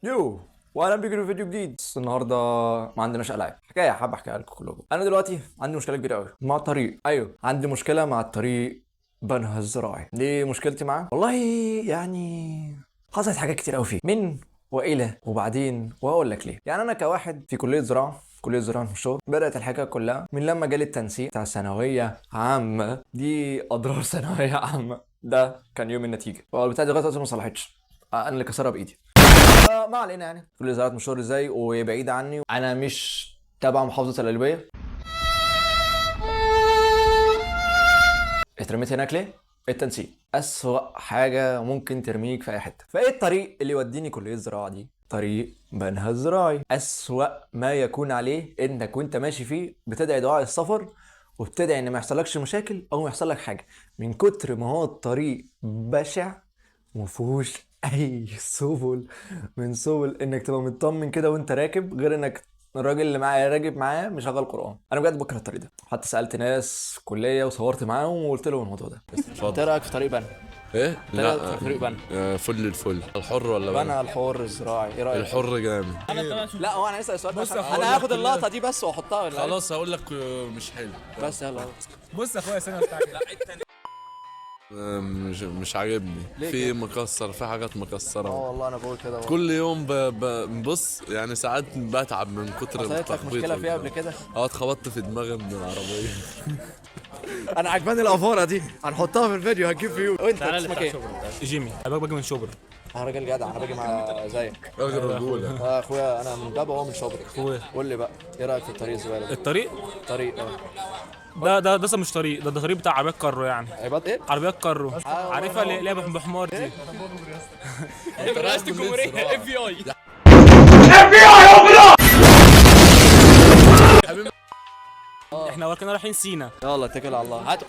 Yo، واهلا بيكم في فيديو جديد. بس النهارده ما عندناش العاب، حكاية حابب احكيها لكم كلكم. انا دلوقتي عندي مشكلة كبيرة قوي مع الطريق. ايوه، عندي مشكلة مع الطريق بنها الزراعي. ليه مشكلتي معاه؟ والله يعني حصلت حاجات كتير قوي فيه من والى وبعدين، وهقول لك ليه. يعني انا كواحد في كليه زراعة، كليه زراعة والشغل، بدات الحكاية كلها من لما جالي التنسيق بتاع ثانوية عامة. دي اضرار ثانوية عامة. ده كان يوم النتيجة، والبتاع دي لغاية دلوقتي ما صلحتش، انا اللي كسرها بايدي. ما علينا. يعني كليه زراعة مشهور ازاي وبعيد عني، انا مش تبع محافظة القليوبيه. اترميت هناك ليه؟ التنسيق اسوأ حاجة ممكن ترميك في اي حتة. فايه الطريق اللي يوديني كليه الزراعة دي؟ طريق بنها الزراعي. اسوأ ما يكون عليه انك وانت ماشي فيه بتدعي دعاء السفر، وبتدعي ان ما يحصلكش مشاكل او ما يحصل لك حاجة، من كتر ما هو الطريق بشع ومفيهوش اي سبل من سبل انك تبقى مطمن كده وانت راكب، غير انك الراجل اللي معايا راكب معاه مشغل قرآن. انا بجد بكره الطريق ده. حتى سألت ناس كلية وصورت معاهم وقلت لهم الموضوع ده. اتفضل. ايه رايك في طريق بنها؟ ايه؟ إيه رأيك في طريق بنها؟ فل الفل. الحر ولا بنها بنها؟ الحر الزراعي، ايه رايك؟ الحر جامد. لا هو انا هسأل السؤال ده بص عشان هقول انا لك هاخد اللقطة دي بس واحطها ولا إيه؟ خلاص هقول لك، مش حلو. بس يلا. بص يا اخويا سنة بتاعك. مش عاجبني. ليه في كده؟ مكسر، في حاجات مكسرة. والله انا بقول كده برضه. كل يوم بص يعني ساعات بتعب من كتر حصلت لك التخبيط مشكلة فيها قبل والكلام. كده؟ اتخبطت في دماغي من العربية. انا عجباني الافوره دي، هنحطها في الفيديو هتجيب view. وانت اسمك ايه؟ جيمي، انا باجي من شبرا. انا راجل جدع، انا باجي مع زيك. راجل رجولة. اخويا انا من بابا وهو من شبرا. اخويا. قول لي بقى ايه رايك في الطريق الزبالة ده؟ الطريق الطريق ده مش طريق، ده طريق بتاع عربيات كارو يعني. عباد ايه؟ عربيات كارو عارفها اللي هي بحمار دي. رئاسة الجمهورية FBI. احنا كنا رايحين سينا. يلا اتكل على الله. هات.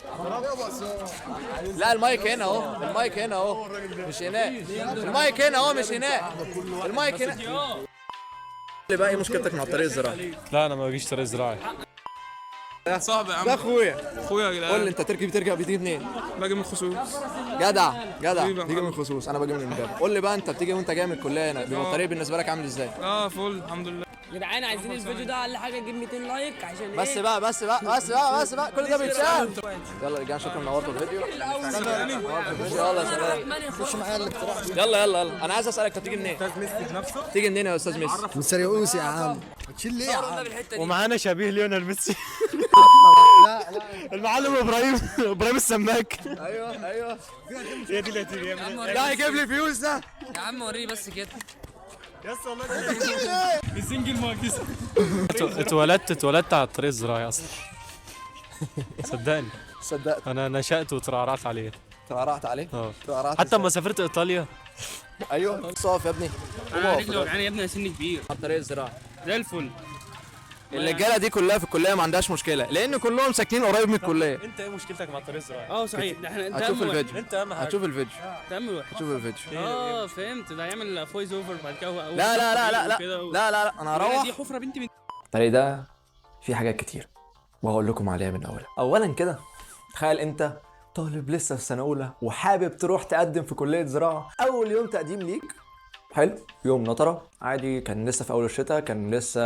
لا المايك هنا اهو، المايك هنا اهو، مش هناك. المايك هنا اهو، مش هناك. المايك هنا. اللي بقى ايه مشكلتك مع الطريق الزراعي؟ لا انا ما بجيش طريق زراعي. صعب يا عم. ده اخويا. اخويا يا جدعان. قول لي انت ترجع بتيجي منين؟ باجي من الخصوص. جدع جدع، حبيبي يا بتيجي من محمد. الخصوص، انا باجي من امبابة. قول لي بقى انت بتيجي وانت جاي من الكلية هنا بيبقى الطريق بالنسبة لك عامل ازاي؟ فل الحمد لله. يا جدعان عايزين الفيديو ده اقل حاجة تجيب 200 like عشان بس ايه؟ بقى بس بقى بس بقى بس بقى كل ده بيتشال. يلا يا رجاله، شكرا نورتوا الفيديو. نورتوا الفيديو. يلا سلام. يلا يلا يلا، انا عايز اسالك انت بتيجي منين؟ استاذ ميسي بنفسه. بتيجي منين يا استاذ ميسي؟ من سريوس يا عم. تشيل ليه يا عم؟ ومعانا شبيه ليونيل ميسي. المعلم ابراهيم السماك. ايوه ايوه، هي دي اللي هتيجي. لا يجيب لي views ده. يا عم وريني بس كده. اتولدت على الطريق الزراعي اصلا. صدقني صدقت. انا نشأت وترعرعت عليه. ترعرعت عليه؟ ترعرعت حتى لما سافرت ايطاليا. ايوه صاف يا ابني. انا رجلي وجعانه يا ابني، سني كبير. على الطريق الزراعي زي الفل. الرجالة دي كلها في الكلية ما عندهاش مشكلة لان كلهم ساكنين قريب من الكلية. انت ايه مشكلتك مع الطريق الزراعي؟ صحيح، ده احنا انت هتشوف اهم واحد. الفيديو. انت اهم حاجة. هتشوف الفيديو. انت اهم واحد. هتشوف الفيديو. فهمت، ده هيعمل voice over بعد كده. لا لا لا لا لا لا لا لا، انا هروح. دي حفره بنتي من الطريق ده فيه حاجات كتير وهقول لكم عليها من اولها. اولا كده، تخيل انت طالب لسه في سنة اولى وحابب تروح تقدم في كليه زراعة. اول يوم تقديم ليك، حلو، يوم نطره عادي، كان لسه في اول الشتاء، كان لسه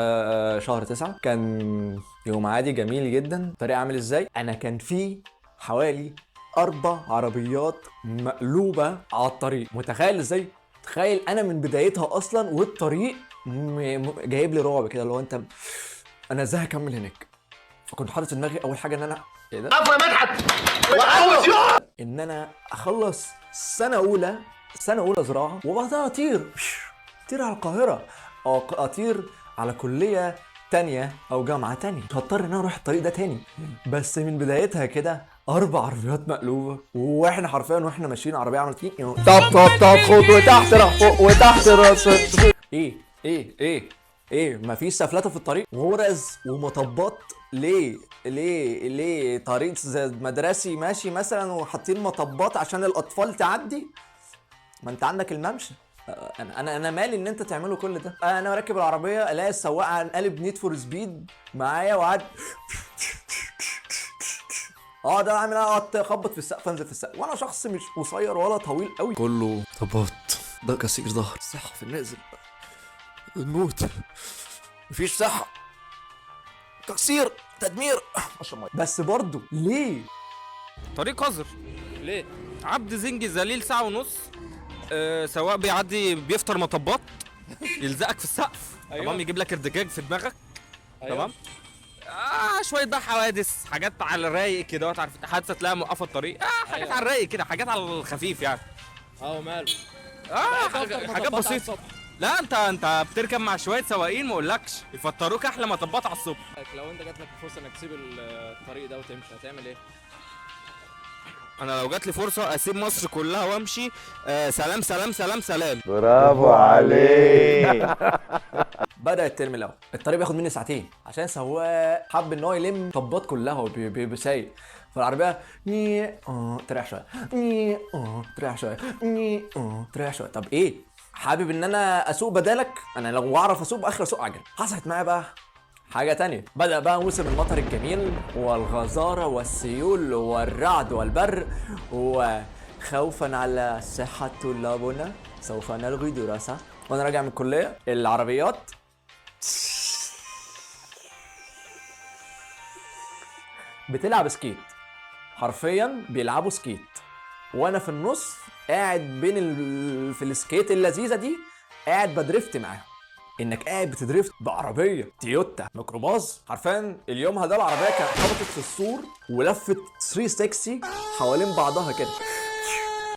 شهر 9، كان يوم عادي جميل جدا. الطريق عامل ازاي؟ انا كان في حوالي 4 عربيات مقلوبة على الطريق. متخيل ازاي؟ تخيل انا من بدايتها اصلا والطريق جايب لي رعب كده، اللي هو انت انا ازاي هكمل هناك؟ فكنت حاطط في دماغي اول حاجة ان انا ايه ده؟ ان انا اخلص سنة اولى، سنة اولى زراعة، وبعدها اطير على القاهرة او اطير على كليه تانية او جامعه تانية. هضطر ان انا اروح الطريق ده تاني. بس من بدايتها كده 4 عربيات مقلوبة، واحنا حرفيا واحنا ماشيين عربية عملت ايه؟ طب طب طب خد وتحت راح فوق وتحت راس. ايه ايه ايه ايه، مفيش سفلته في الطريق، غرز ومطبات. ليه ليه ليه؟ طريق زي مدرسي ماشي مثلا وحاطين مطبات عشان الاطفال تعدي؟ ما انت عندك الممشى. انا انا مالي ان انت تعمله كل ده؟ انا راكب العربية الاقي السواق قالب Need for Speed معايا وقعد ده عامل اقعد اخبط في السقف انزل في السقف، وانا شخص مش قصير ولا طويل قوي. كله طبات ده كسير ظهر، صحة في النازل. نموت، مفيش صحة، تكسير، تدمير. اشرب مية بس برضه ليه؟ طريق قذر. ليه؟ عبد زنجي ذليل ساعة ونص. سواق بيعدي بيفطر مطبات يلزقك في السقف. أيوة. تمام، يجيب لك ارتجاج في دماغك. أيوة. تمام. شوية بقى حوادث، حاجات على الرايق كده، عارف حادثه تلاقيها موقفه الطريق، حاجات أيوة. على الرايق كده، حاجات على الخفيف يعني. وماله؟ حاجات بسيطة. لا انت بتركب مع شوية سواقين ما اقولكش يفطروك احلى مطبات على الصبح. لو انت جات لك فرصة انك تسيب الطريق ده وتمشي هتعمل ايه؟ انا لو جات لي فرصة اسيب مصر كلها وامشي. سلام سلام سلام سلام. برافو عليك. بدأ الترم الاول الطريق بياخد مني ساعتين عشان سواق حب ان هو يلم طبات كلها وبيسايق، فالعربيه ني تريح شوية، ني تريح شوية، ني تريح شوية. طب ايه؟ حابب ان انا اسوق بدالك؟ انا لو اعرف اسوق باخر اسوق عجل. حصلت معايا بقى حاجة تانية. بدأ بقى موسم المطر الجميل والغزارة والسيول والرعد والبر، وخوفا على صحة طلابنا سوف نلغي دراسة. وانا راجع من الكلية العربيات بتلعب skate، حرفيا بيلعبوا skate، وانا في النص قاعد بين في ال skate اللذيذة دي قاعد ب drift معاهم. انك قاعد بت drift بعربيه تويوتا ميكروباص، حرفيا اليوم ده العربية كانت خبطت في السور ولفت 360 حوالين بعضها كده.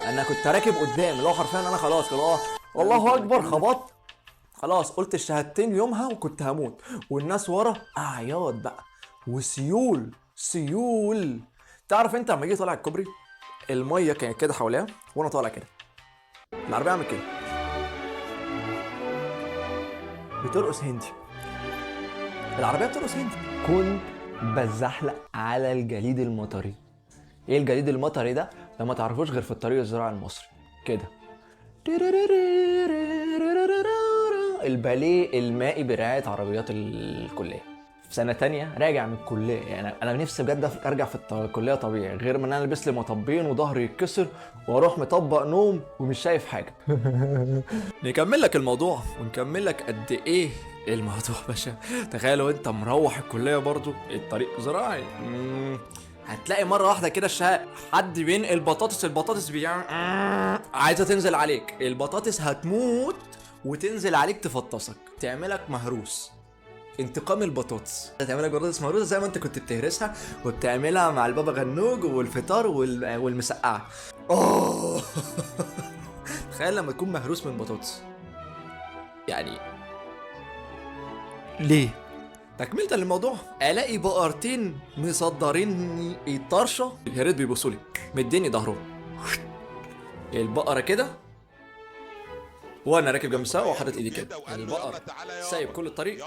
انا كنت راكب قدام اللي هو حرفيا انا خلاص كده الله اكبر، خبطت خلاص، قلت الشهادتين يومها وكنت هموت، والناس ورا اعياط بقى وسيول سيول. تعرف انت لما جيت طالع الكوبري المية كانت كده حواليها وانا طالع كده العربية عملت كده بترقص هندي، العربية بترقص هندي. كنت بزحلق على الجليد المطري. ايه الجليد المطري ده؟ ده ما تعرفوش غير في الطريق الزراعي المصري كده، الباليه المائي برعاية عربيات الكلية. في سنة تانية راجع من الكلية، يعني انا نفسي بجد ارجع في الكلية طبيعي، غير ما انا البس لي مطبين وظهري يتكسر واروح مطبق نوم ومش شايف حاجة. نكمل لك الموضوع ونكمل لك قد ايه الموضوع باشا. تخيل وانت مروح الكلية برضو الطريق زراعي، هتلاقي مرة واحدة كده حد بينقل بطاطس، البطاطس عايزه تنزل عليك، البطاطس هتموت وتنزل عليك تفطسك، تعملك مهروس. انتقام البطاطس، هتعملك بطاطس مهروسه زي ما انت كنت بتهرسها وبتعملها مع البابا غنوج والفطار والمسقعه. تخيل لما تكون مهروس من بطاطس، يعني ليه؟ تكملة للموضوع، الاقي بقرتين مصدرين الطرشه، يا ريت بيبصوا لي، مديني ظهرهم البقرة كده وانا راكب جنب السواق وحاطط ايدي كده، البقر سايب كل الطريق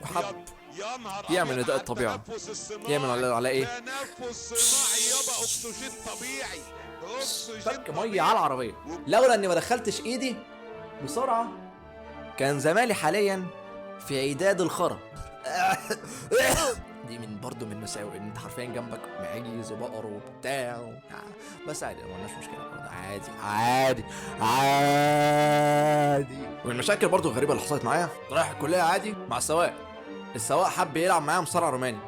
وحب يعمل نداء الطبيعة، يعمل على ايه؟ فك مية على العربية. لولا اني ما دخلتش ايدي بسرعة كان زمالي حاليا في عداد الخرا. دي من برضه من مساوئ ان انت حرفيا جنبك معيز وبقر وبتاع، بس عادي ما عندناش مشكلة برضه، عادي عادي عادي. ومن المشاكل برضه الغريبة اللي حصلت معايا، رايح الكلية عادي مع السواق، السواق حب يلعب معايا مصارعه روماني.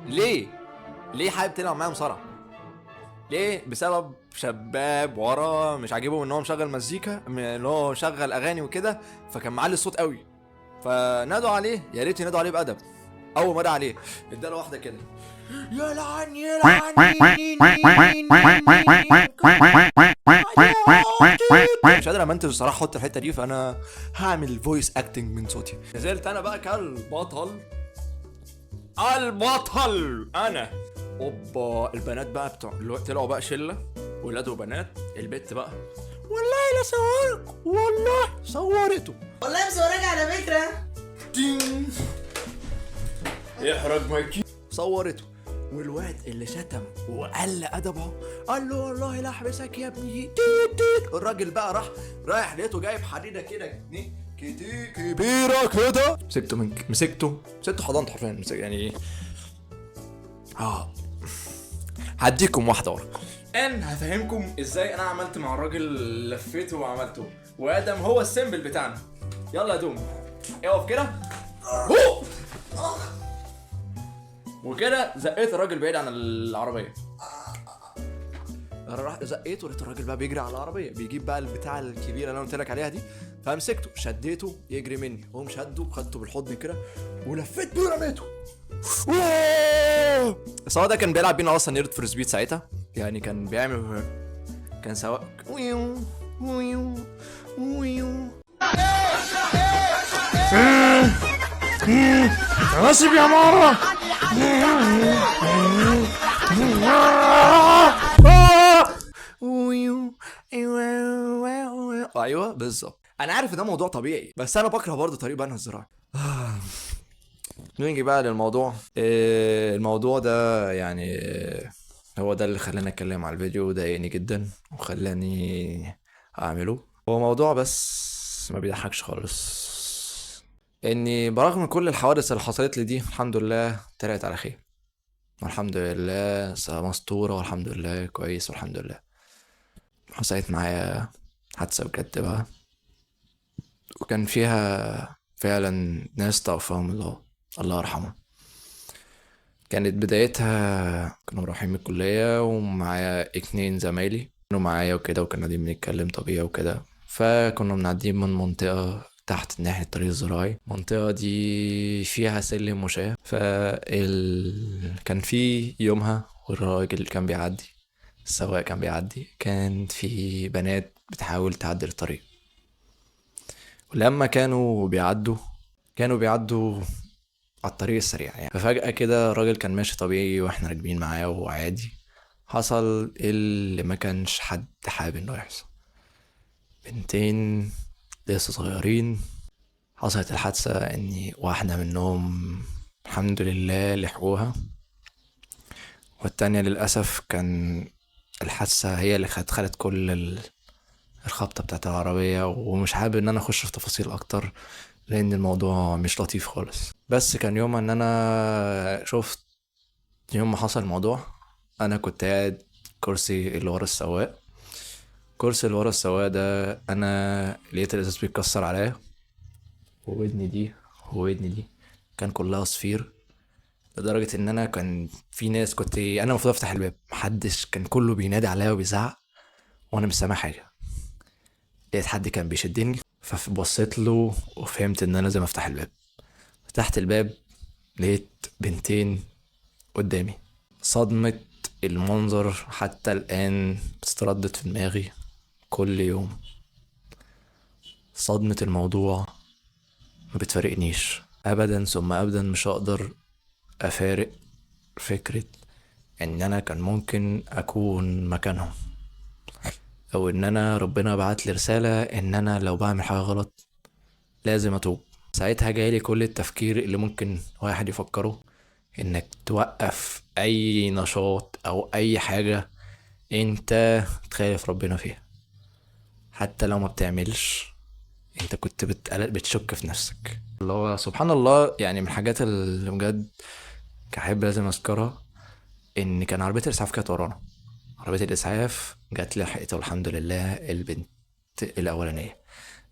ليه؟ ليه حابب تلعب معايا مصارعه؟ ليه؟ بسبب شباب ورا مش عاجبهم ان هو مشغل مزيكا، ان هو مشغل اغاني وكده، فكان معلي الصوت قوي، فنادوا عليه، يا ريت ينادوا عليه بادب. اول ما نادى عليه اداله واحدة كده، يا لعن يا لعن، مش قادر امنتج الصراحة احط الحتة دي، فانا هعمل voice acting من صوتي. نزلت انا بقى كالبطل، البطل انا. اوبا البنات بقى بتوع طلعوا بقى شله ولاد وبنات، البت بقى والله لا صورك، والله صورته، والله مصورك على فكرة، احرج مايكي، صورته. والواد اللي شتم وقل ادبه قال له والله لا احبسك يا ابني. تيت تيت. الراجل بقى راح رايح لقيته جايب حديده كده كبيرة كده، مسكته من مسكته حضنته حرفيا، يعني هديكم واحدة ورا. الان هفهمكم ازاي انا عملت مع الراجل، لفيته وعملته، وادم هو ال symbol بتاعنا. يلا يا دوم. اقف كده وكده، زقيت الراجل بعيد عن العربية. راح زقيته، لقيت الراجل بقى بيجري على العربية، بيجيب بقى البتاع الكبيرة اللي انا قلت لك عليها دي، فمسكته شديته يجري مني، هو شده خدته بالحضن كده ولفيت بيه ورميته. السواق ده كان بيلعب بينا اصلا Need for Speed ساعتها، يعني كان بيعمل، كان سواق ويو ويو ويو. نصيب يا مارة. ايوه بالظبط. انا عارف ان ده موضوع طبيعي، بس انا بكره برضه طريق بنها الزراعي. نيجي بقى للموضوع. الموضوع ده يعني هو ده اللي خلاني اتكلم على الفيديو، ضايقني جدا وخلاني اعمله. هو موضوع بس ما بيضحكش خالص، اني برغم كل الحوادث اللي حصلت لي دي الحمد لله طلعت على خير، والحمد لله مستورة، والحمد لله كويس، والحمد لله. حصلت معايا حادثة بجد بقى، وكان فيها فعلا ناس توفاهم الله، الله يرحمه. كانت بدايتها كنا رايحين من الكلية ومعايا 2 زمايلي كانوا معايا وكده، وكنا قاعدين بنتكلم طبيعي وكده، فكنا بنعدي من منطقة تحت ناحية الطريق الزراعي. المنطقة دي فيها سلم مشاة، كان في يومها والراجل كان بيعدي، السواق كان بيعدي، كان في بنات بتحاول تعدي الطريق، ولما كانوا بيعدوا على الطريق السريع يعني. ففجأة كده الراجل كان ماشي طبيعي واحنا راكبين معاه وعادي، حصل اللي ما كانش حد حابب انه يحصل. بنتين لسه صغيرين، حصلت الحادثة ان واحدة منهم الحمد لله لحقوها، والتانية للأسف كان الحادثة هي اللي خدت كل الخبطة بتاعت العربية. ومش حابب ان انا اخش في تفاصيل اكتر لان الموضوع مش لطيف خالص. بس كان يوم ان انا شفت، يوم ما حصل الموضوع انا كنت قاعد كرسي اللي ورا السواق، كرسي اللي ورا السواق ده انا لقيت الازاز بيتكسر عليا، وودني دي كان كلها صفير، لدرجة ان انا كان في ناس، كنت انا المفروض افتح الباب، محدش، كان كله بينادي عليا وبيزعق وانا مش سامع حاجة. لقيت حد كان بيشدني، فبصيت له وفهمت ان انا لازم افتح الباب. فتحت الباب لقيت بنتين قدامي. صدمة المنظر حتى الآن بتتردد في دماغي كل يوم. صدمة الموضوع ما بتفارقنيش أبدا ثم أبدا. مش هقدر أفارق فكرة إن أنا كان ممكن أكون مكانهم، أو إن أنا ربنا بعت لي رسالة إن أنا لو بعمل حاجة غلط لازم أتوب. ساعتها جايلي كل التفكير اللي ممكن واحد يفكره، إنك توقف أي نشاط أو أي حاجة أنت تخالف ربنا فيها، حتى لو ما بتعملش أنت كنت بتشك في نفسك. اللي هو سبحان الله، يعني من الحاجات اللي بجد كحب لازم أذكرها، إن كان عربية الإسعاف كانت ورانا. عربية الإسعاف جات لحقتها والحمد لله، البنت الأولانية.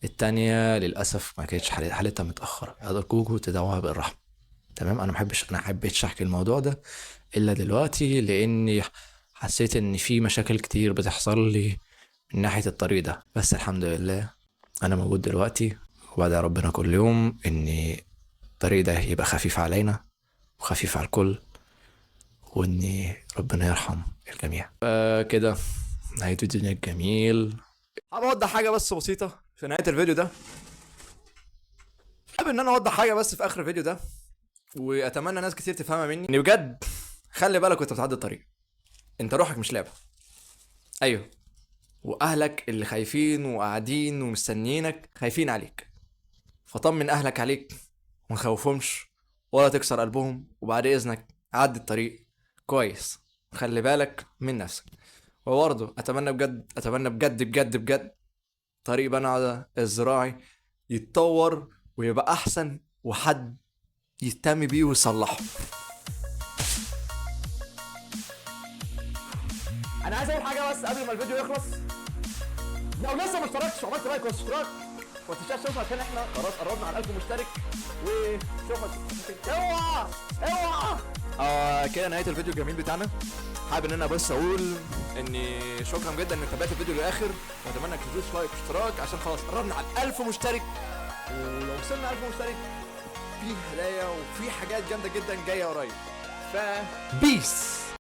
التانية للأسف ما كانتش حالتها متأخرة، أرجوكوا تدعوها بالرحمة. تمام، أنا محبتش أحكي الموضوع ده إلا دلوقتي، لأني حسيت إن في مشاكل كتير بتحصل لي من ناحية الطريق ده. بس الحمد لله أنا موجود دلوقتي، وبدعي ربنا كل يوم إن الطريق ده يبقى خفيف علينا وخفيف على الكل، وإن ربنا يرحم الجميع. فكده نهاية الدنيا الجميل. حابب أوضح حاجة بس بسيطة في نهاية الفيديو ده، حابب إن أنا أوضح حاجة بس في آخر الفيديو ده، وأتمنى ناس كتير تفهمها مني، إن بجد خلي بالك وأنت بتعدي الطريق، أنت روحك مش لعبة. أيوه، وأهلك اللي خايفين وقاعدين ومستنيينك خايفين عليك، فطمن أهلك عليك وما تخوفهمش ولا تكسر قلبهم، وبعد إذنك عدي الطريق كويس، خلي بالك من نفسك. وبرضه اتمنى بجد، اتمنى بجد بجد بجد طريق بنها الزراعي يتطور ويبقى احسن، وحد يهتم بيه ويصلحه. انا عايز اقول حاجة بس قبل ما الفيديو يخلص، لو لسه ما اشتركتش وعملت like واشتراك، وما تنساش توصل عشان احنا خلاص قربنا على 1000 مشترك. وشوفك، اوعى اوعى. كده نهاية الفيديو الجميل بتاعنا. حابب ان انا بس اقول اني شكرا جدا انك تابعت الفيديو للاخر، واتمنى انك تدوس like واشتراك عشان خلاص قربنا على 1000 مشترك، ولو وصلنا 1000 مشترك في هدايا وفي حاجات جامدة جدا جاية قريب. ف peace.